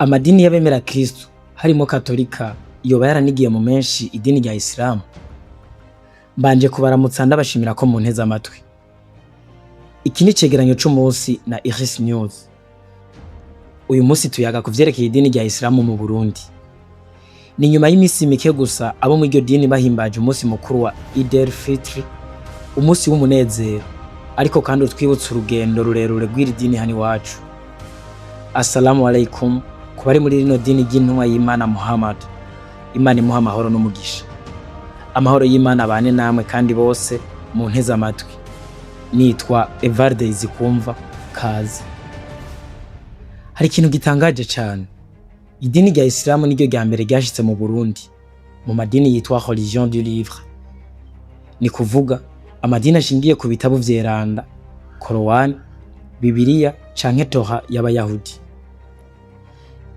Amadini y'abemera Kristo harimo Katolika yoba yaranigiye mu menshi idini rya Isilamu. Mbanje kubaramutsa, ndabashimira ko munteze amatwi. Iki ni icegeranyo c'umunsi na Iris News. Uyu munsi tuyaga ku vyerekeye idini rya Isilamu mu Burundi. Ni nyuma y'imisi mike gusa abo muri iryo dini bahimbaje umunsi mukuru wa Eid el-Fitr, umunsi w'umunezero, ariko kandi utwibutsa urugendo rurerure rw'iri dini hano iwacu. Assalamu alaikum ku bari muri rino dini ry'intumwa y'Imana Muhammad. Imana imuha amahoro n'umugisha. Amahoro y'Imana abane namwe kandi bose munteze amatwi. Nitwa Evarde Izikumva, kaze. Hari ikintu gitangaje cane. Idini rya Isilamu niryo rya mbere ryashitse mu Burundi, mu madini yitwa religion du livre. Ni kuvuga amadini ashingiye ku bitabo vyeranda, Korowani, Bibiliya canke Torah y'Abayahudi.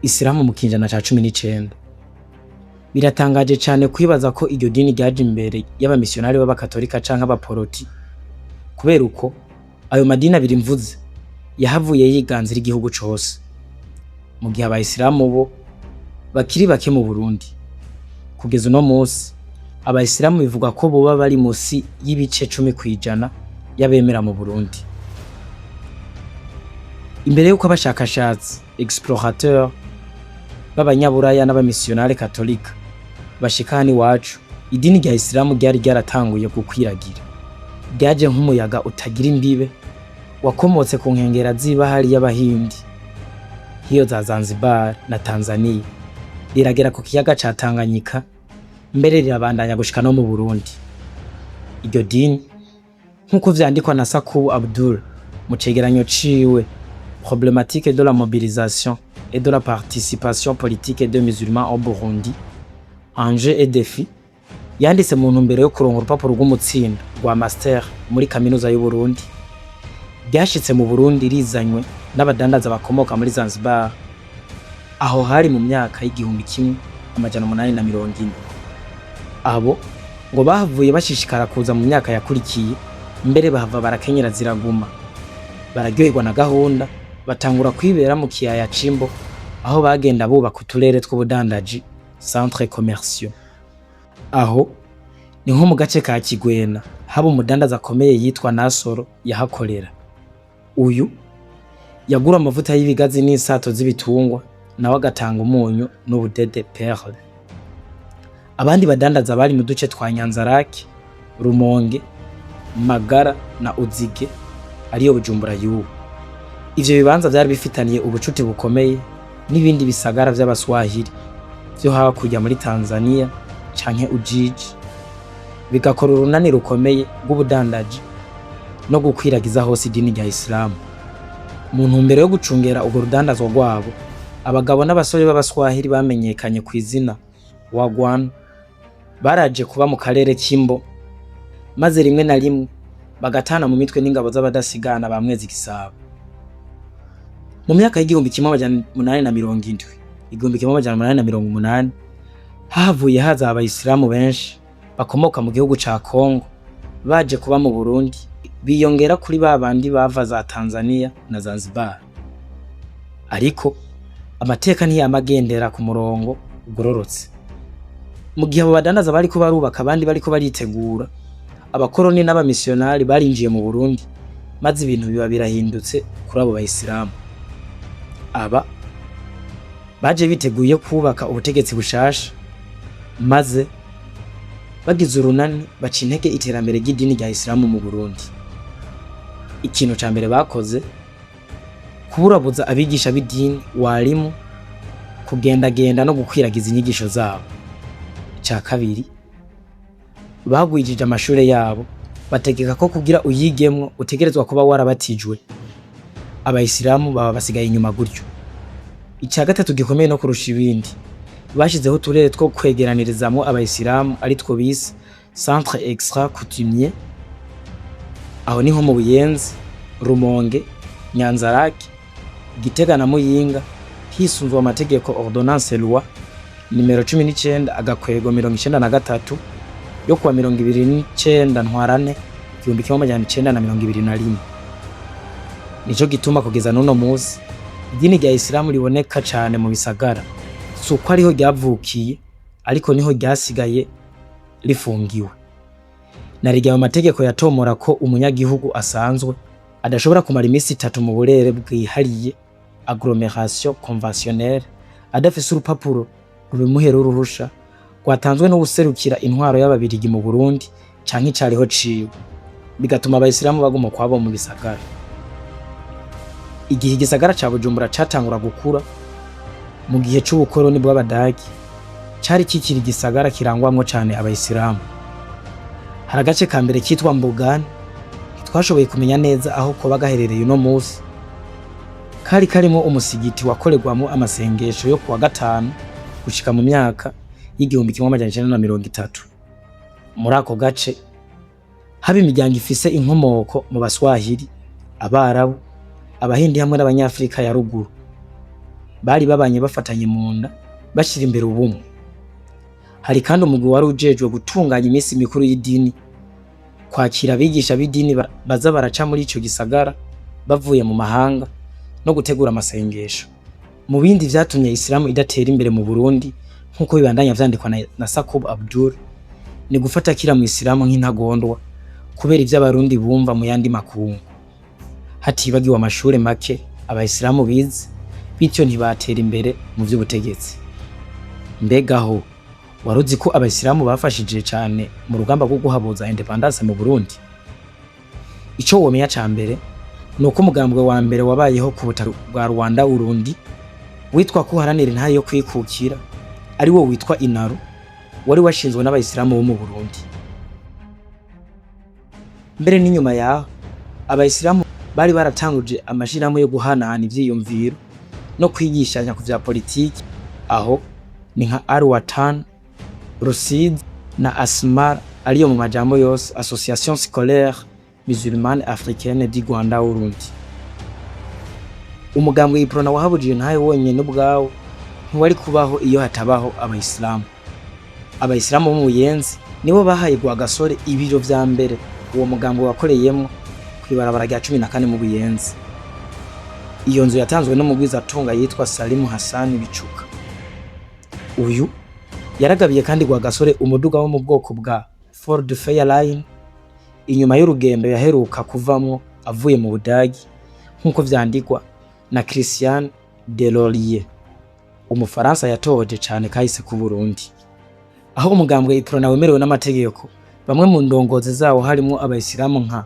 Isilamu mu kinjana ca 19. Biratangaje cane kwibaza ko iryo dini ryaje imbere y'abamisiyonari b'abakatolika canke abaporoti. Kubera uko ayo madini abiri mvuze yahavuye yiganzira igihugu cose, mu gihe abayisilamu bo bakiri bake mu Burundi. Kugeza uno musi, abayisilamu bivugwa ko boba bari musi y'ibice 10% y'abemera mu Burundi. Imbere y'uko abashakashatsi, explorateur, b'abanyaburaya n'abamisiyonari katolika bashika hano iwacu, idini rya Isilamu ryari ryaratanguye gukwiragira. Ryaje nk'umuyaga utagira imbibe wakomotse ku nkengera z'ibahari y'Abahindi, nk'iyo za Zanzibar na Tanzania, riragera ku kiyaga ca Tanganyika, mbere rirabandanya gushika no mu Burundi. Iryo dini, nk'uko vyandikwa na Sakubu Abdul mu cegeranyo ciwe Problématique de la mobilisation et de la participation politique des musulmans au Burundi, enjeux et défis, yanditse mu ntumbero yo kuronka urupapuro rw'umutsindo rwa master muri kaminuza y'u Burundi, ryashitse mu Burundi rizanywe n'abadandaza bakomoka muri Zanzibar. Aho hari mu myaka y'1840. Abo ngo bahavuye bashishikara kuza mu myaka yakurikiye, mbere bahava barakenyera ziraguma, bararyoherwa na gahunda, batangura kwibera mu kiyaya c'Imbo, aho bagenda bubaka uturere tw'ubudandaji, centre commerciaux. Aho ni nko mu gace ka Kigwena, haba umudandaza akomeye yitwa Nasoro yahakorera. Uyu yagura amavuta y'ibigazi n'insato z'ibitungwa, nawe agatanga umunyu n'ubudede, perle. Abandi badandaza bari mu duce twa Nyanzarake, Rumonge, Magara na Uzige, ariyo Bujumbura y'ubu. Ivyo bibanza vyari bifitaniye ubucuti bukomeye n'ibindi bisagara vy'Abaswahili vyo hakurya muri Tanzania canke Ujiji, bigakora urunani rukomeye rw'ubudandaji no gukwiragiza hose idini rya Isilamu. Mu ntumbero yo gucungera urwo rudandazwa rwabo, abagabo n'abasore b'Abaswahili bamenyekanye ku izina Wagwan baraje kuba mu karere k'Imbo, maze rimwe na rimwe bagatana mu mitwe n'ingabo z'abadasigana ba Mwezi Gisabo. Mu myaka y'1870, 1880, hahavuye haza abayisilamu benshi bakomoka mu gihugu ca Kongo, baje kuba mu Burundi, biyongera kuri ba bandi bava za Tanzania na Zanzibar. Ariko amateka ntiyama agendera ku murongo ugororotse. Mu gihe abo badandaza bariko barubaka, abandi bariko baritegura, abakoroni n'abamisiyonari barinjiye mu Burundi, maze ibintu biba birahindutse kuri abo bayisilamu. Aba baje biteguye kubaka ubutegetsi bushasha, maze bagize urunani baca intege iterambere ry'idini rya Isilamu mu Burundi. Ikintu ca mbere bakoze, kuburabuza abigisha b'idini, walimu, kugendagenda no gukwiragiza inyigisho zabo. Ica kabiri, bagwijije amashure yabo, bategeka ko kugira uyigemwo utegerezwa kuba warabatijwe. Abayisilamu baba basigaye inyuma gutyo. Ica gatatu gikomeye no kurusha ibindi, bashizeho uturere two kwegeranirizamwo abayisilamu, aritwo bise centre extra coutumier. Aho ni nko mu Buyenzi, Rumonge, Nyanzarake, Gitega na Muyinga, hisunzwe amategeko ordonnance loi nimero 19-93 yo kuwa 29 Ntwarante 1921. Nico gituma kugeza n'uno musi Idini rya Isilamu riboneka cane mu bisagara, si uko ariho ryavukiye, ariko niho ryasigaye rifungiwe. Narirya mu mategeko yatomora ko umunyagihugu asanzwe adashobora kumara imisi 3 mu burere bwihariye, agglomération conventionnelle, adafise urupapuro rubimuhera uruhusha rwatanzwe n'uwuserukira intwaro y'ababirigi mu Burundi canke icariho ciwe, bigatuma abayisilamu baguma ukwabo mu bisagara. Igihe igisagara ca Bujumbura catangura gukura mu gihe c'ubukoroni bw'Abadagi, cari kikiri igisagara kirangwamwo cane abayisilamu. Hari agace ka mbere kitwa Mbugani, ntitwashoboye kumenya neza aho koba gaherereye uno musi. Kari karimwo umusigiti wakorerwamwo amasengesho yo kuwa gatanu gushika mu myaka y'1930. Muri ako gace haba imiryango ifise inkomoko mu Baswahili, Abarabu, Abahindi hamwe n'Abanyafrika ya ruguru. Bari babanye bafatanye mu nda, bashira imbere ubumwe. Hari kandi umugwi wari ujejwe gutunganya imisi mikuru y'idini, kwakira abigisha b'idini baza baraca muri ico gisagara bavuye mu mahanga no gutegura amasengesho. Mu bindi vyatumye Isilamu idatera imbere mu Burundi, nk'uko bibandanya vyandikwa na Sakob Abdul, ni gufata kira mu Isilamu nk'intagondwa kubera ivyo Abarundi bumva mu yandi makungu, hatibagiwe amashure make abayisilamu bize, bityo ntibatera imbere mu vy'ubutegetsi. Mbega ho waruzi ko abayisilamu bafashije cane mu rugamba rwo guhabuza indépendance mu Burundi? Ico womenya ca mbere ni uko umugambwe wa mbere wabayeho ku butaka bwa Rwanda Urundi witwa ko uharanira intahe yo kwikukira, ari wo witwa Inaru, wari washinzwe n'abayisilamu bo mu Burundi. Mbere n'inyuma yaho, abayisilamu bari baratanguje amashirahamwe yo guhanahana ivyiyumviro no kwigishanya ku vya politiki. Aho ni nka Arwatan, Rusizi na Asmar, ariyo mu majambo yose Association Scolaire Musulmane Africaine du Rwanda Urundi. Umugambwe Iprona wahabujije ntahe wonyene ubwawo ntiwari kubaho iyo hatabaho abayisilamu. Abayisilamu bo mu Buyenzi nibo bahaye Rwagasore ibiro vya mbere uwo mugambwe wakoreyemwo kw'ibarabara rya 14 mu Buyenzi. Iyo nzu yatanzwe n'umugwizatunga yitwa Salimu Hasani Bicuka. Uyu yaragabiye kandi Rwagasore umuduga wo mu bwoko bwa Ford Fairlane inyuma y'urugendo yaheruka kuvamwo avuye mu Budagi, nk'uko vyandikwa na Christian Delorier, umufaransa yatohoje cane kahise ku Burundi. Aho umugambwe Iprona wemerewe n'amategeko, bamwe mu ndongozi zawo harimwo abayisilamu nka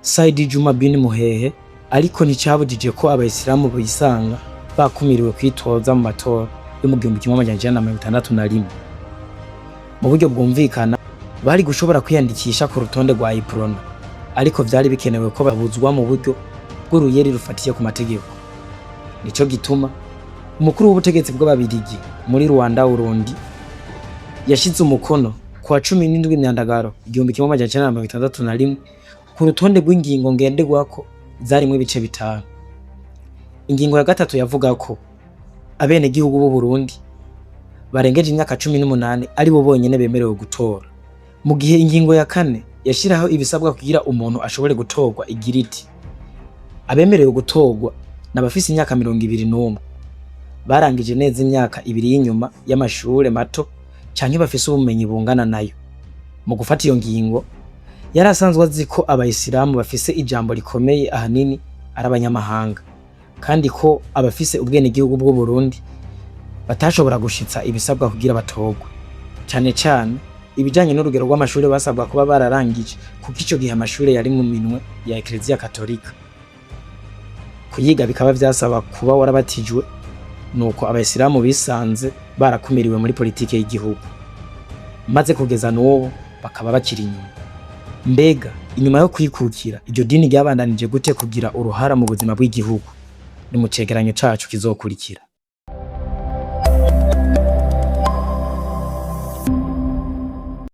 Saidi Juma bin Muhehe, ariko nticabujije ko abayisilamu bisanga bakumiriwe kwitoza mu matora yo mu 1961. Mu buryo bwumvikana, bari gushobora kwiyandikisha ku rutonde rwa Iprona, ariko vyari bikenewe ko babuzwa mu buryo bw'uruyeri rufatiye ku mategeko. Nico gituma umukuru w'ubutegetsi bw'Ababirigi muri Rwanda Urundi yashize umukono ku wa 17 Myandagaro 1961 ku rutonde rw'ingingo ngenderwako zarimwo ibice bitanu. Ingingo ya gatatu yavuga ko abenegihugu b'u Burundi barengeje imyaka 18 ari bo bonyene bemerewe gutora, mu gihe ingingo ya kane yashiraho ibisabwa kugira umuntu ashobore gutorwa igira iti: abemerewe gutorwa n'abafise imyaka 21, barangije neza imyaka 2 y'inyuma y'amashure mato canke bafise ubumenyi bungana nayo. Mu gufata iyo ngingo, yari asanzwe azi ko abayisilamu bafise ijambo rikomeye ahanini ari abanyamahanga, kandi ko abafise ubwenegihugu bw'u Burundi batashobora gushitsa ibisabwa kugira batorwe, cane cane ibijanye n'urugero rw'amashure basabwa kuba bararangije, kuko ico gihe amashure yari mu minwe ya Eklezia Katolika, kuyiga bikaba vyasaba kuba warabatijwe. Nuko abayisilamu bisanze barakumiriwe muri politike y'igihugu, maze kugeza n'ubu bakaba bakiri inyuma. Mbega inyuma yo kwikukira, iryo dini ryabandanije gute kugira uruhara mu buzima bw'igihugu? Ni mu cegeranyo cacu kizokurikira.